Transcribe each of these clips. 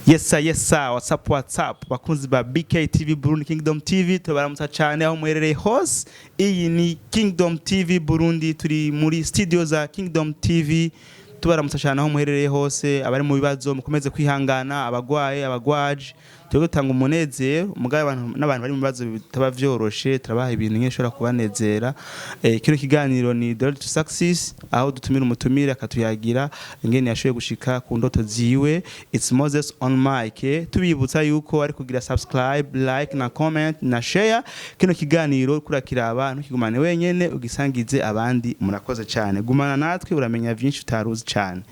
Yesa yesa, what's up, what's up, bakunzi ba BK TV Burundi, Kingdom TV, tubaramutsa cyane aho muherereye hose. Iyi ni Kingdom TV Burundi, turi muri studio za Kingdom TV. Tubaramutsa cyane aho muherereye hose. Abari mu bibazo mukomeze kwihangana, abagwaye, abagwaje, turi gutanga umunezero mugabe abantu n'abantu bari mu bibazo bitaba vyoroshe, turabaha ibintu nk'ishobora bishobora kubanezera. Kino kiganiro ni The Road to Success, aho dutumira umutumire akatuyagira ingene yashoboye gushika ku ndoto ziwe. It's Moses on mic. Tubibutsa yuko ari kugira subscribe, like na comment na share. Kino kiganiro kurakiraba, ntukigumane wenyene, ugisangize abandi. Murakoze cyane, gumana natwe, uramenya vyinshi utaruzi cyane.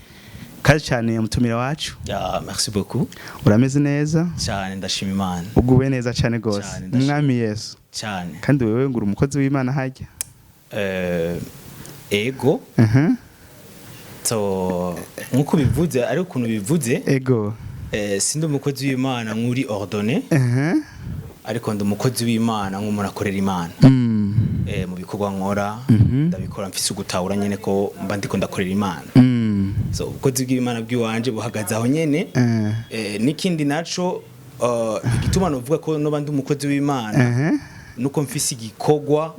Kazi cyane, mutumira wacu. Ya, merci beaucoup. Urameze neza? Cyane, ndashima Imana. Uguwe neza cyane gose. Cyane, ndashima. Umwami Yesu. Cyane. Kandi wewe ngura umukozi w'Imana hajya. Ego. So nkuko bivuze, ariko ukuntu bivuze, sindi umukozi w'Imana nk'uri ordonné, ariko ndi umukozi w'Imana nk'umuntu akorera Imana. Mu bikorwa nkora, ndabikora mfise ugutahura nyene ko mba ndiko ndakorera Imana. So ubukozi bw'Imana bw'iwanje buhagaze aho nyene. N'ikindi naco, igituma novuga ko noba ndi umukozi w'Imana, nuko mfise igikorwa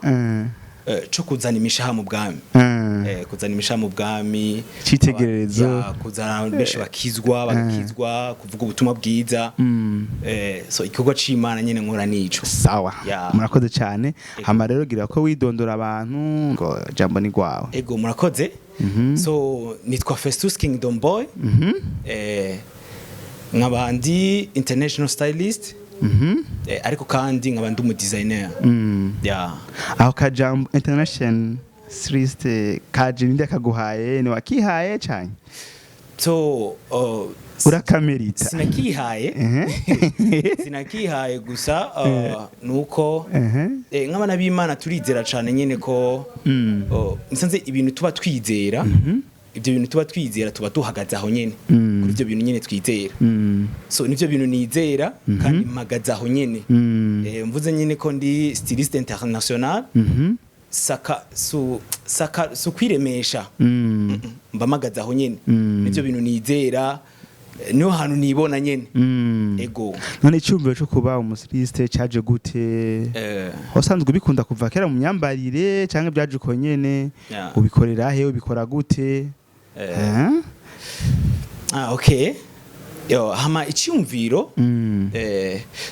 co kuzana imishaha mu bwami. Kuzana imishaha mu bwami. Icitegererezo. Ya, kuzana abantu benshi bakizwa, bagakizwa, kuvuga ubutumwa bwiza. So igikorwa c'Imana nyene nkora nico. Sawa. Ya. Murakoze cyane. Hama rero gira ko widondora abantu, ngo jambo ni gwawe. Ego, murakoze. So nitwa Festus Kingdom Boy. Nkaba ndi international stylist, ariko kandi nkaba ndi umu designer. Ya. Aho kajambo international stylist kaje, ninde kaguhaye? Ni wakihaye cyane? So Urakamerita? Sinakihaye, sinakihaye, gusa nuko nk'abana b'Imana turizera cyane nyene ko nsanze ibintu tuba twizera, ibyo bintu tuba twizera, tuba duhagaze aho nyene kuri ibyo bintu nyene twizera. So nivyo bintu nizera kandi mpagaze aho nyene. Mvuze nyene ko ndi styliste international, saka su saka su kwiremesha, mba mpagaze aho nyene. Nivyo bintu nizera, niho hantu nibona nyene. Ego. None icyumviro cyo kuba umu styliste caje gute? Wasanzwe ubikunda kuva kera mu myambarire, cyangwa byaje uko nyene? Ubikorera he? Ubikora gute? Eh? Ah, okay. Yo, hama icyumviro,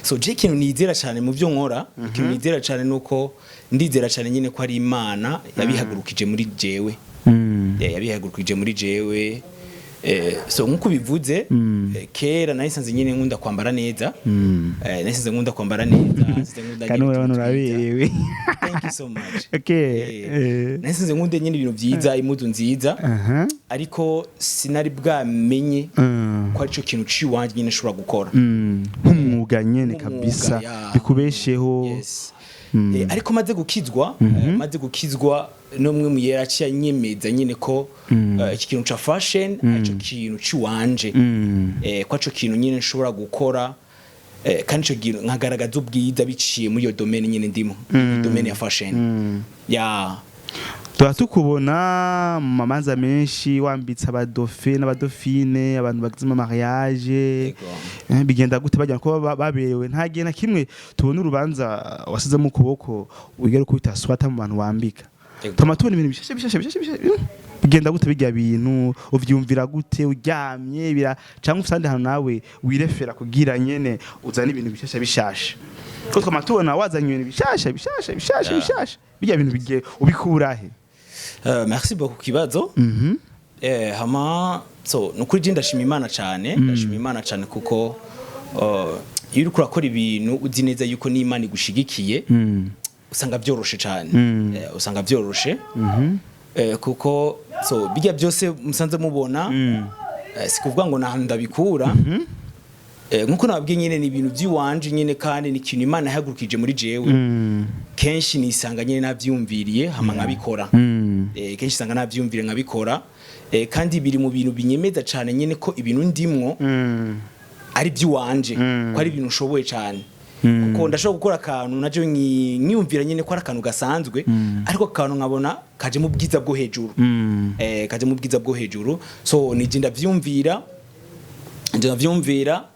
so je ikintu nizera cyane mu byo nkora, ikintu nizera cyane nuko ndizera cyane nyine ko ari Imana yabihagurukije muri jewe. Yabihagurukije muri jewe. So nkuko bivuze, kera narisanze nyine nkunda kwambara neza. Narisanze nkunda kwambara neza, nsanze nkunda Kandi nyine urabona utuntu twiza. uraberewe. Thank you so much. Narisanze nkunda nyine ibintu byiza, impuzu nziza, ariko sinari bwamenye ko arico kintu ciwanje nyine nshobora gukora. Nk'umwuga nyene. Nk'umwuga, Kabisa. Ya. Bikubesheho. Yes. Ariko maze gukizwa, maze gukizwa n'umwe mu yera aciye anyemeza nyine ko iki kintu ca fashion arico kintu ciwanje, ko arico kintu nyine nshobora gukora, kandi ico kintu nkagaragaza ubwiza biciye muri iyo domaine nyine ndimo, muri domaine ya fashion, ya. Tuba tukubona mu mamanza menshi wambitse aba dauphin n'aba dauphine, abantu bagize ama mariage. Yego. Bigenda gute? Bajya kuba baberewe, nta gihe na kimwe tubona urubanza wasizemo ukuboko wigera ukubita swata mu bantu wambika. Yego. Tuma tubona ibintu bishashe bishashe bishashe bishashe. Bigenda gute? Bijya bintu uvyumvira gute uryamye bira, cyangwa ufite ahandi hantu nawe wirefera kugira nyene uzane ibintu bishashe bishashe? Ko twama tubona wazanye ibintu bishashe bishashe bishashe bishashe, bijya bintu bigiye ubikura he? Merci beaucoup ku kibazo. Hama so nukuri je ndashima Imana cyane, ndashima Imana cyane, kuko iyo uriko urakora ibintu uzi neza yuko n'Imana igushigikiye, usanga byoroshe cyane. Usanga byoroshe. Kuko so bijya byose musanze mubona, si kuvuga ngo nahantu ndabikura. Nkuko nababwiye nyine, ni ibintu by'iwanje nyine, kandi ni ikintu Imana yahagurukije muri jewe. Kenshi nisanga nyine navyumviriye, hama nkabikora. Kenshi usanga navyumviriye nkabikora. Kandi biri mu bintu binyemeza cyane nyine ko ibintu ndimwo ari by'iwanje, ko ari ibintu nshoboye cyane, kuko ndashobora gukora akantu naje nkiyumvira nyine ko ari akantu gasanzwe, ariko akantu nkabona kaje mu bwiza bwo hejuru, kaje mu bwiza bwo hejuru. So nije ndavyumvira, nje ndavyumvira.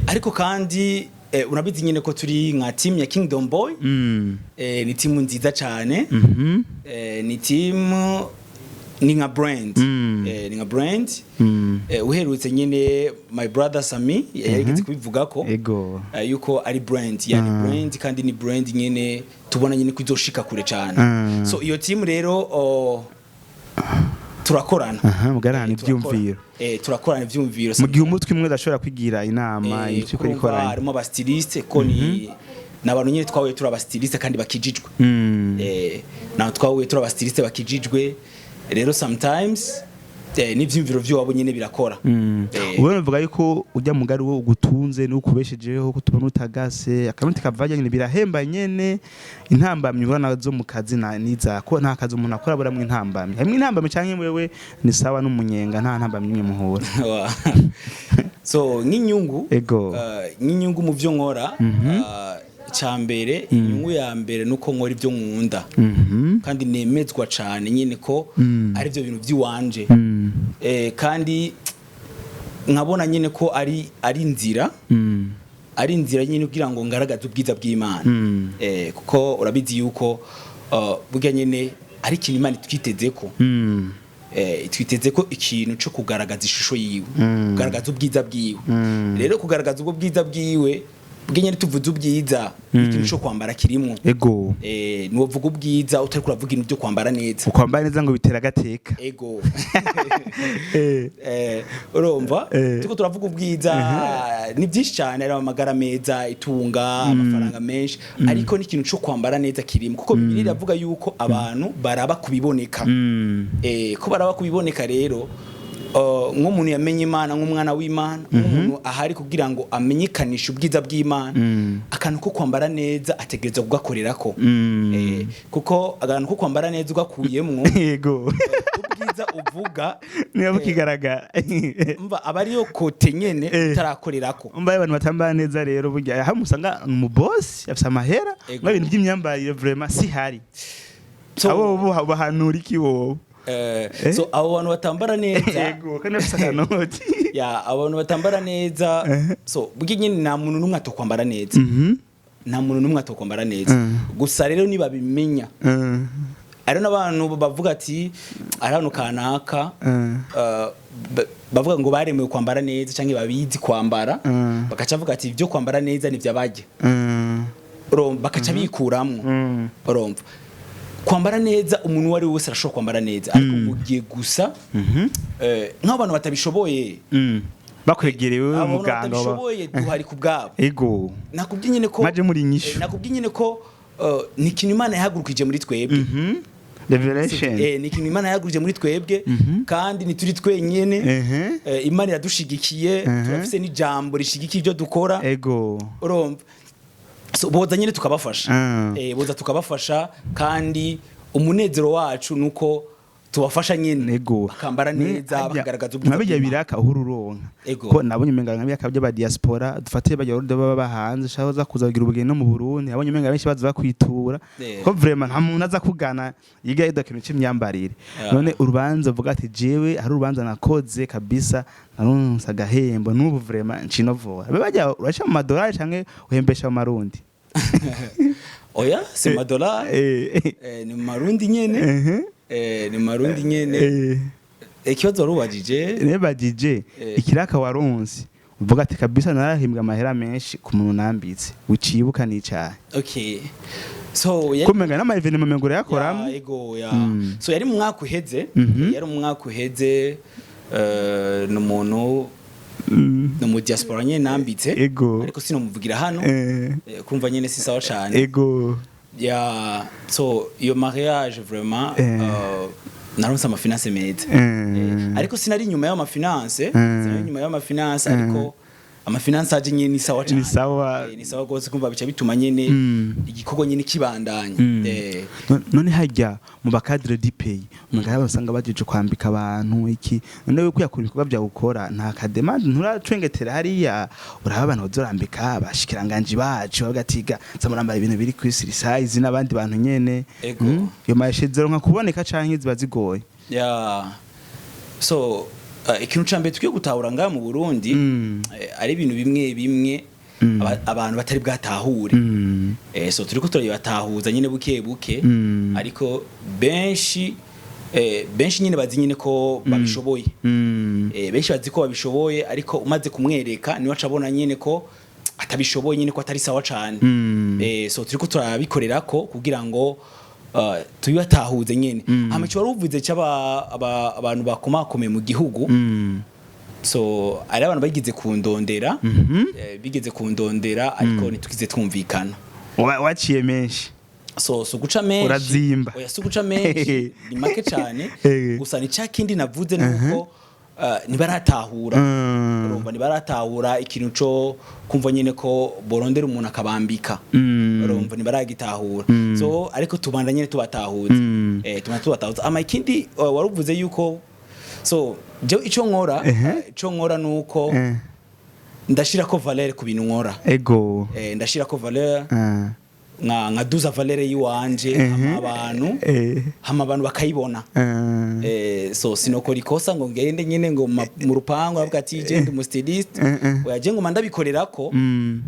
Ariko kandi urabizi nyine ko turi nka team ya Kingdom Boy. Ni team nziza cyane. Ni team, ni nka brand. Ni nka brand. Uherutse nyine my brother Sami yarigeze kubivuga ko yuko ari brand, yani brand, kandi ni brand nyine tubona nyine ko izoshika kure cyane. So iyo team rero, oh, turakorana. Aha, mugarana ivyumviro. Turakorana ivyumviro. Mu gihe umutwe umwe udashobora kwigira inama, imitwe kurumva ikoranye. Harimo aba styliste, ko ni n'abantu nyine twahuye turi aba styliste kandi bakijijwe. Naho twahuye turi aba styliste bakijijwe rero, sometimes n'ivyumviro vy'iwabo nyine birakora. Ubona uvuga yuko ujya mugari wo ugutunze n'ukubeshejeho, ko tubona utagase akanuti kavajya nyine birahemba nyene. Intambamyi uhura nazo mu kazi na niza ko nta kazi umuntu akora buramwe intambamyi, hamwe intambamyi canke wewe ni sawa n'umunyenga, nta ntambamyi imwe muhura? So nk'inyungu, nk'inyungu mu byo nkora, icya mbere, inyungu ya mbere nuko nkora ibyo nkunda kandi nemezwa cyane nyine ko ari byo bintu by'iwanje. Kandi nkabona nyine ko ari inzira, ari inzira nyine kugira ngo ngaragaze ubwiza bw'Imana. Kuko urabizi yuko burya nyine ari ikintu Imana itwiteze ko twiteze ko ikintu cyo kugaragaza ishusho yiwe, kugaragaza ubwiza bwiwe. Rero kugaragaza ubwo bwiza bwiwe bwe nyine, tuvuze ubwiza, ikintu cyo kwambara kirimwo. Niwovuga ubwiza utari kuravuga ibintu byo kwambara neza. Ukwambara neza ngo bitera agateka. Ego. Urumva, turiko turavuga ubwiza ni byinshi cyane, ari amagara meza, itunga, amafaranga menshi, ariko n'ikintu cyo kwambara neza kirimo, kuko Bibiliya iravuga yuko abantu baraba kubiboneka. Ko baraba kubiboneka rero, nk'umuntu yamenye Imana, nk'umwana w'Imana, nk'umuntu ahari kugira ngo amenyekanishe ubwiza bw'Imana, akantu ko kwambara neza ategerezwa kugakorerako. Kuko akantu ko kwambara neza ugakuyemwo, ubwiza uvuga niba bukigaragara. Mva aba ariyo côté nyene utarakorerako. Umva, abantu batambara neza rero burya hamwe usanga umubosi afise amahera, mwa ibintu by'imyambarire vraiment si hari. Abo bo bahanura iki wowe? So abo bantu batambara neza, Yego, kandi afise akanoti. Ya, abo bantu batambara neza, so burya nyene nta muntu n'umwe atokwambara neza, nta muntu n'umwe atokwambara neza. Gusa rero nibabimenya, hariho n'abantu bavuga ati ari hano kanaka, bavuga ngo baremewe kwambara neza cyangwa babizi kwambara, bakaca bavuga ati ibyo kwambara neza ni by'abajya. Urumva, bakaca bikuramwo. Urumva, kwambara neza, umuntu uwo ari we wese arashobora kwambara neza, ariko mu gihe gusa nk'abantu batabishoboye, Bakwegerewe abantu muganga batabishoboye duhari ku bwabo. Nakubwiye nyine ko Mwaje muri inyishu. Nakubwiye nyine ko ni ikintu Imana yahagurukije muri twebwe. Revelation. Ni ikintu Imana yahagurukije muri twebwe, kandi ntituri twenyene. Imana iradushigikiye, turafise n'ijambo rishigikiye ibyo dukora. Urumva, so boza nyine tukabafasha. Boza tukabafasha, kandi umunezero wacu nuko tubafasha nyine bakambara neza, bakagaragaza ubwiza Nka bijya bw'Imana. biraka uhuru uronka, ko nabonye umenga nka biraka by'aba diaspora, dufate bajya Barundi baba hanze shaho za kuza kugira ubugeni no mu Burundi, nabonye umenga benshi baza bakwitura, ko vraiment nta muntu aza kugana yiga yiga ikintu c'imyambarire. None urubanza uvuga ati jewe hari urubanza nakoze kabisa naronse agahembo, n'ubu vraiment ncinovora, be bajya uraca mu madolari canke uhembesha mu marundi? Oya, si madolari. Ni mu marundi nyene. Ni mu marundi nyene. Ikibazo wari ubajije? Nebagije ikiraka waronse uvuga ati kabisa narahembwa amahera menshi ku muntu nambitse, ucibuka n'icahe? Okay, so yari Kumenga n'ama événement mengo urayakoramwo. Ya, ego, ya. So yari mu mwaka uheze. Yari mu mwaka uheze, ni umuntu, ni mu diaspora nyene nambitse. Ariko sinomuvugira hano. Kumva nyene si sawa cane. Ya, so iyo mariage vraiment, naronse ama finance meza. Ariko sinari inyuma y'ama finance, sinari inyuma y'ama finance, ariko ama finance aje nyene ni sawa cane. Ni sawa. Ni sawa gose, kumva bica bituma nyene igikorwa nyene kibandanya. None hajya mu ba cadre du pays mugabo usanga bajeje kwambika abantu iki, none we kwiyakura ibikorwa byawe ukora nta ka demande nturacwengetera hariya, uraba abantu bazorambika abashikiranganji bacu bagatiga zamurambara ibintu biri kuri size n'abandi bantu nyene? Ego. Iyo marché zero nka kuboneka canke ziba zigoye? Ya, so Ikintu ca mbere tukwiye gutahura ngaha mu Burundi, ari ibintu bimwe bimwe abantu batari bwatahure. So turiko turabibatahuza nyine buke buke, ariko benshi nyine bazi nyine ko babishoboye. Benshi bazi ko babishoboye, ariko umaze kumwereka niwe aca abona nyine ko atabishoboye, nyine ko atari sawa cane. So turiko turabikorera ko kugira ngo tubibatahuze nyene. Hama ico wari uvuze c'aba abantu bakomakomeye mu gihugu, so ari abantu bagize kundondera, bigeze kundondera, ariko ntitugize twumvikana. Waciye menshi. So guca menshi. Urazimba. Oya, si guca menshi, ni make cyane. Gusa ni cya kindi navuze, nuko ntibaratahura. Urumva, ntibaratahura ikintu co kumva nyine ko borondera umuntu akabambika. Urumva, ntibaragitahura. So ariko tubanda nyine tubatahuza, tubanda tubatahuza. Ama ikindi waruvuze yuko, so jewe ico nkora, ico nkora nuko ndashirako valeur ku bintu nkora. Ndashirako valeur, nka duza valeur yiwanje, hama abantu hama abantu bakayibona. So sinokora ikosa ngo ngende nyine ngo mu rupangu avuga ati je ndi umustyliste. Oya, je ngoma ndabikorerako,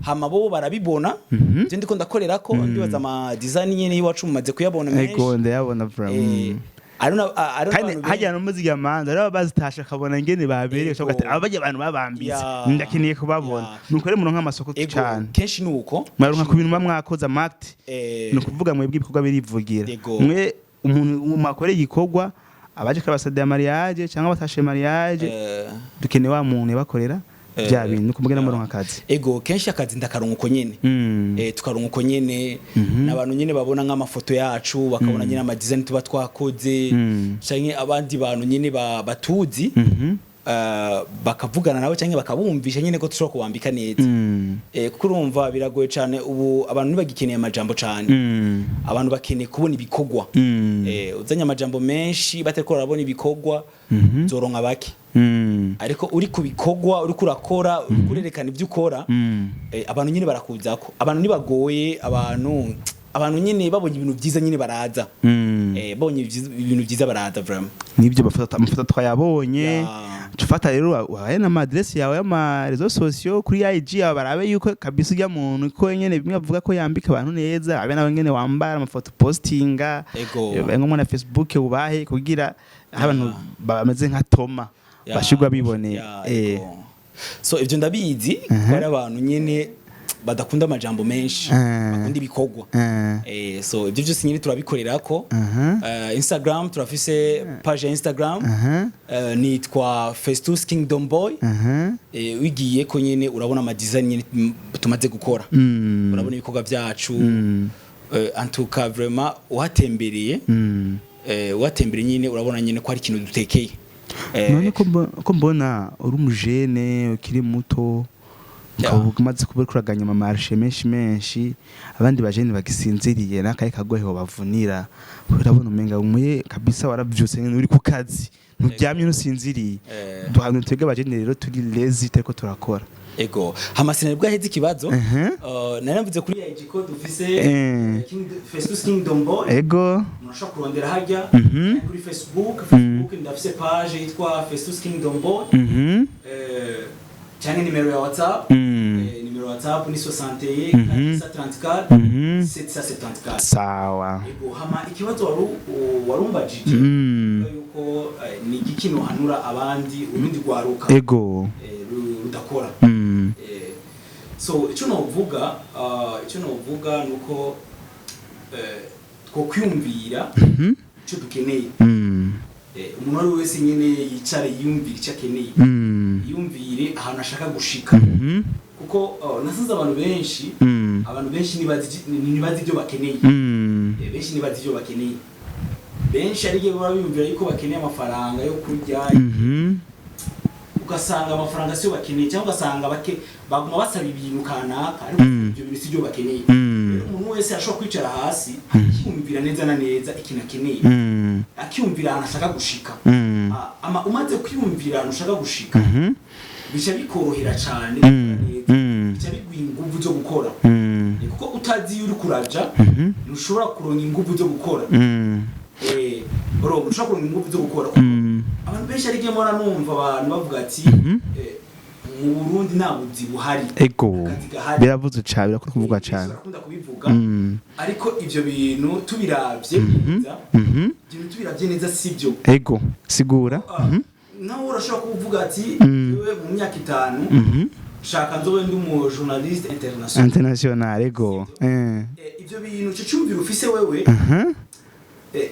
hama bo barabibona. Je ndiko ndakorerako, ndibaza ama design nyine y'iwacu mumaze kuyabona menshi. Ego, ndayabona vraiment. Ari Kandi abantu hajya no muziga manza rero bazitasha akabona ingene babereye, Ego. ati aba bajya abantu babambitse, ndakeneye kubabona. Nuko rero muronka amasoko Ego, cyane. Kenshi nuko. Mwaronka ku bintu muba mwakoze amacte. Ni ukuvuga mwebwe ibikorwa birivugira. Ego. Mwe umuntu mwakoreye igikorwa abaje kabasabye mariage cyangwa batashe mariage, dukeneye wa muntu yabakorera bya bintu, nuko mugenda muronka akazi. Ego, kenshi akazi ndakaronka uko nyene. Tukaronka uko nyene, n'abantu nyene babona nk'amafoto yacu, bakabona nyene ama design tuba twakoze, canke abandi bantu nyene batuzi, bakavugana nabo canke bakabumvisha nyene ko dushobora kubambika neza. Kuko urumva biragoye cane ubu, abantu ntibagikeneye amajambo cane. Abantu bakeneye kubona ibikorwa. Uzanye amajambo menshi batariko barabona ibikorwa, zoronka bake. Ariko uri ku bikorwa, uriko urakora, uriko urerekana ibyo ukora, abantu nyine barakuzako. Abantu ntibagoye, abantu nyine babonye ibintu byiza nyine baraza. Babonye ibintu byiza baraza vraiment. Nibyo, bafata amafoto twayabonye. Tufata rero wahaye n'ama adresse yawe y'ama réseaux sociaux kuri IG yawe, barabe yuko kabisa ujya muntu ko nyene bimwe avuga ko yambika abantu neza, abe nawe nyene wambara amafoto postinga. Ego. Ngombwa na Facebook ubahe kugira aho abantu bameze nka Toma bashirwa biboneye. Ego. So ibyo ndabizi ko hari abantu nyine badakunda amajambo menshi, bakunda ibikorwa. So ibyo byose nyine turabikorera ko. Instagram, turafise page ya Instagram. Nitwa Festus Kingdom Boy. Wigiye ko nyine urabona ama design nyine tumaze gukora. Urabona ibikorwa byacu. En tout cas vraiment uhatembereye, uhatembereye nyine urabona nyine ko hari ikintu dutekeye. None ko mbona uri umujene ukiri muto, ukaba umaze kuba uriko uraganya ama marché menshi menshi, abandi bajene bagisinziriye n'akahe kagohe bavunira? Urabona umenga umuye kabisa, waravyutse nyene uri ku kazi, nturyamye, ntusinziriye. Duhantu twebwe abajene rero turi lazy, turiko turakora. Ego, hama sinari bwaheze ikibazo. Nari navuze kuri IG ko dufise Festus Kingdom Boy. Umuntu ashobora kurondera harya. Kuri Facebook ndafise page yitwa Festus Kingdom Boy. Cyangwa nimero ya WhatsApp. Nimero ya WhatsApp ni 61 434 774. Sawa. Ego, hama ikibazo warumbajije yuko ni igiki nohanura abandi, urundi rwaruka rudakora. So icyo novuga nuko twokwiyumvira icyo dukeneye. Umuntu uwo ari we wese nyine yicare yiyumvire icyo akeneye, yiyumvire ahantu ashaka gushika, kuko nasanze abantu benshi, abantu benshi ntibazi ibyo bakeneye. Benshi ntibazi ibyo bakeneye. Benshi ari igihe baba biyumvira yuko bakeneye amafaranga yo kurya, ugasanga amafaranga siyo bakeneye, cyangwa ugasanga bake baguma basaba ibintu kanaka, ariko ibyo bintu si byo bakeneye. Rero umuntu wese ashobora kwicara hasi akiyumvira neza na neza ikintu akeneye, akiyumvira ahantu ashaka gushika. Ama umaze kwiyumvira ahantu ushaka gushika, bica bikorohera cyane neza, bica biguha inguvu zo gukora. Kuko utazi iyo uri kuraja, ntushobora kuronka inguvu zo gukora. Urumva ushobora kuronka ingufu zo gukora. Abantu benshi, ari igihe mpora numva abantu bavuga ati mu Burundi nta buzi buhari, akazi gahari. Biravuzwe cyane, birakunda kuvugwa Benshi cyane. barakunda kubivuga, ariko ivyo bintu tubiravye neza, ivyo bintu tubiravye neza sibyo. Ego, sigura. Ah, nawe urashobora kuvuga ati wewe mu myaka 5 shaka nzobe ndi umu journaliste international. International, ego. Ivyo bintu, ico cyumviro ufise wewe,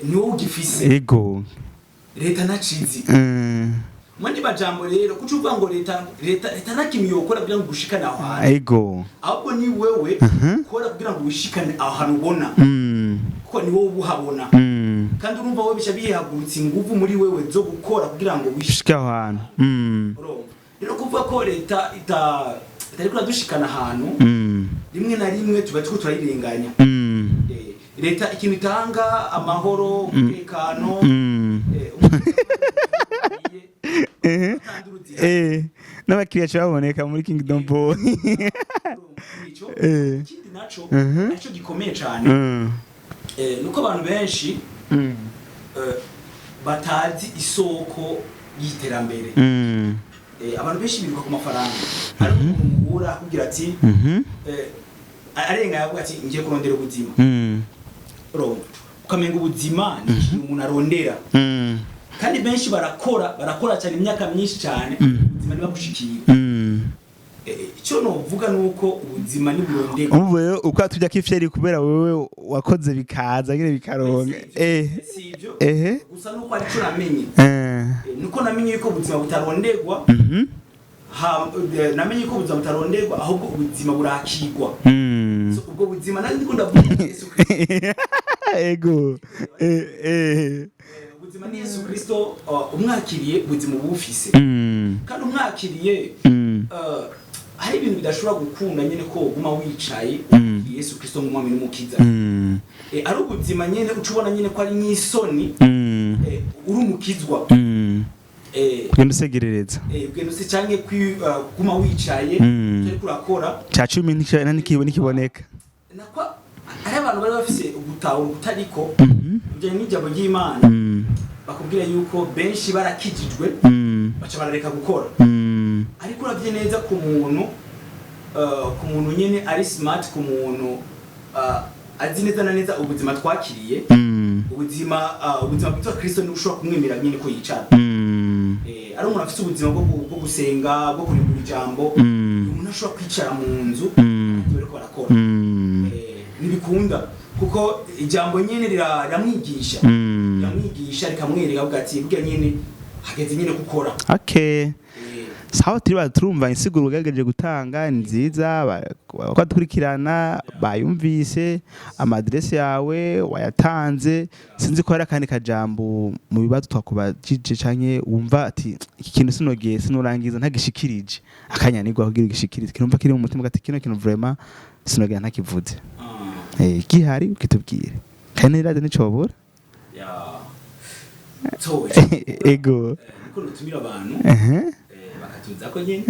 ni wowe ugifise. Leta nacizi. Mwandi majambo rero, kuco uvuga ngo leta ntakimwe yokora kugira ngo ugushikane aho hantu, ahubwo ni wewe ukora kugira ngo wishikane aho hantu ubona, kuko ni wowe uba uhabona. Kandi urumva wowe bica bihagurutsa inguvu muri wewe zo gukora kugira ngo wishike Ushike aho hantu. Urumva rero, kuvuga ko leta itariko iradushikana ahantu, rimwe na rimwe tuba turiko turayirenganya. Leta ikintu itanga, amahoro, umutekano, N'abakiriya baboneka muri Kingdom Boy. Ico ikindi naco, naco gikomeye cane, nuko abantu benshi batazi isoko y'iterambere. Abantu benshi biruka ku mafaranga, ariko umuntu muhura akubwira ati arenga yavuga ati ngiye kurondera ubuzima. Urumva ukamenga ubuzima ni ikintu umuntu arondera, kandi benshi barakora, barakora cyane imyaka myinshi cyane, ubuzima ntibabushikiye. Icyo novuga ni uko ubuzima ntiburondegwa. Umva rero uko atujya kifyeri kubera wewe wakoze bikaza nyine bikaronka. Si ibyo gusa, nuko aricyo namenye. Nuko namenye yuko ubuzima butarondegwa. Namenye yuko ubuzima butarondegwa, ahubwo ubuzima burakigwa. So, ubwo buzima nari ndiko ndavuga ni Yesu Kristo. Ego. Ubuzima ni Yesu Kristo. Umwakiriye, ubuzima uba bufise. Kandi umwakiriye, hari ibintu bidashobora gukunda nyine ko uguma wicaye wakiriye Yesu Kristo nk'umwami n'umukiza. Ari ubuzima nyine uca ubona nyine ko ari nk'isoni uri umukizwa. Genda usegerereza. Ugenda use canke kuguma wicaye utariko urakora. Cya cumi ntikiboneka. Nako ari abantu bari bafise ugutahura kutariko bijanye n'ijambo ry'Imana, bakubwira yuko benshi barakijijwe, baca barareka gukora. Ariko uravye neza ku muntu nyene ari smart, ku muntu azi neza na neza ubuzima twakiriye, ubuzima bwitwa Kristo, niwe ushobora kumwemera nyene ko yicara. Ari umuntu afise ubuzima bwo gusenga, bwo kurimbura ijambo. Umuntu ashobora kwicara mu nzu bariko barakora. Ntibikunda, kuko ijambo nyene riramwigisha, riramwigisha rikamwereka, avuga ati burya nyene hageze nyene gukora. Okay. Sawa, turi turumva insiguro ugerageje gutanga ni nziza, badukurikirana bayumvise, amadirese yawe wayatanze. Sinzi ko hari akandi kajambo mu bibazo twakubajije canke wumva ati iki kintu sinogeye sinorangiza ntagishikirije, akanyanirwa kugira ugishikirize, kinumva kiri mu mutima ati kino kintu vraiment sinogera ntakivuze. Gihari ukitubwire, kandi n'iradiyo nticobura. Ya. So, Ego. niko nutumira abantu bakatuza ko nyene,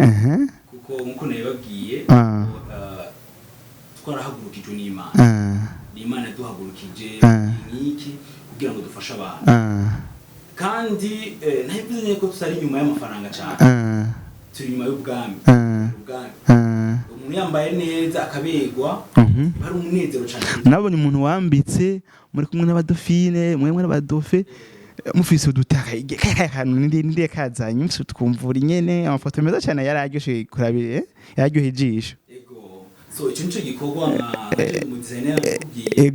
kuko nkuko nabibabwiye, twarahagurukijwe n'Imana. Ni Imana yaduhagurukije nk'iki kugira ngo dufashe abantu. Kandi ntabivuze nyene ko tutari inyuma y'amafaranga cyane, turi inyuma y'ubwami. Ubwami, umuntu yambaye neza akaberwa, biba ari umunezero cyane. Nabonye umuntu wambitse muri kumwe n'abadofine, mwe n'abadofe mufise udutaka kaya kantu ndiye kazanye mufise utwumvura nyene, amafoto meza cyane yararyoshe kurabire, yararyoheye ijisho. Ego, so icyo nico gikorwa nka mu designer nakubwiye.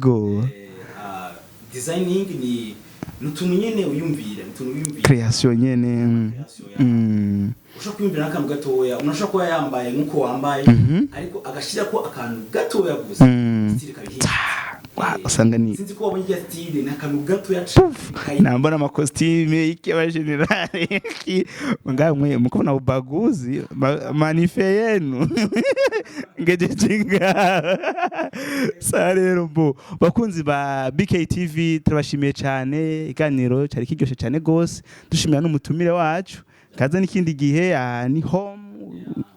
Designing ni utuntu nyene wiyumvira, ni utuntu wiyumvira. Création nyene. Création, ya. Ushobora kwiyumvira n'akantu gatoya, umuntu ashobora kuba yambaye nk'uko wambaye, ariko agashyirako akantu gatoya gusa, style ikabihinduka. Wa, usanga ni Sinzi ko wabonye irya style, ni akantu gatoya. Nambona amakositime y'abajenerali ngamwe mukubona ubaguzi manife yenu ngejeje ngaha. Sa rero mbo bakunzi ba BKTV, turabashimiye cyane, iganiro cyari kiryoshe cyane gose, dushimira n'umutumire wacu. Kaza n'ikindi gihe, aha ni home.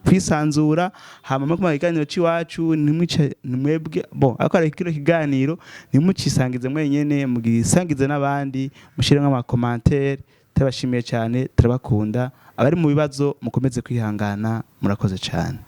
kwisanzura. Hama mu kiganiro c'iwacu, ntimwice nimwebwe bon, ariko hari kino kiganiro ntimucisangize mwenyene, mugisangize n'abandi, mushiremo ama commentaires. Turabashimiye cyane, turabakunda. Abari mu bibazo mukomeze kwihangana. Murakoze cyane.